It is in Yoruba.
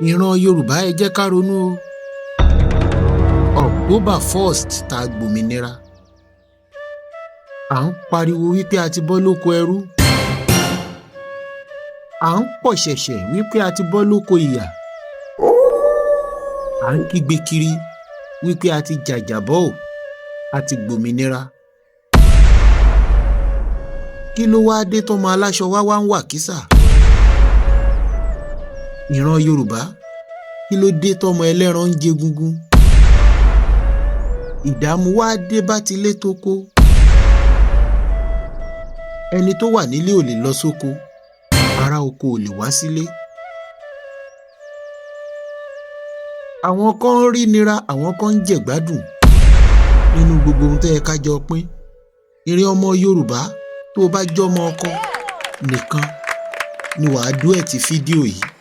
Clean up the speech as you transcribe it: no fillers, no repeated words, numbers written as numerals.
Ìran Yorùbá, ẹ jẹ́ ká ronú o. October 1st tá a gbòmìnira, à ń pariwo wípé a ti bọ́ lóko ẹrú, à ń pọ̀ṣẹ̀ṣẹ̀ wípé a ti bọ́ lóko ìyà, à ń kígbe kiri wípé a ti jàjàbọ́ ò, a ti gbòmìnira. Kí ló wáá dé tọ́mọ aláṣọ wá wá ń wàkísà? Ìran Yorùbá, kí ló dé tọ́mọ ẹlẹ́ran ń jẹgungun? Ìdààmú wáá dé bá tilé tóko. Ẹni tó wà nílé ò lè lọ sóko, ará oko ò lè wá sílé. Àwọn kan ń rí nira, àwọn kan ń jẹ̀gbádùn nínú gbogbo ohun tó yẹ ká jọ pín. Ìrìn ọmọ Yorùbá, tó o bá jọmọ ọkọ nìkan ni wàá dúẹ̀tì fídíò yìí.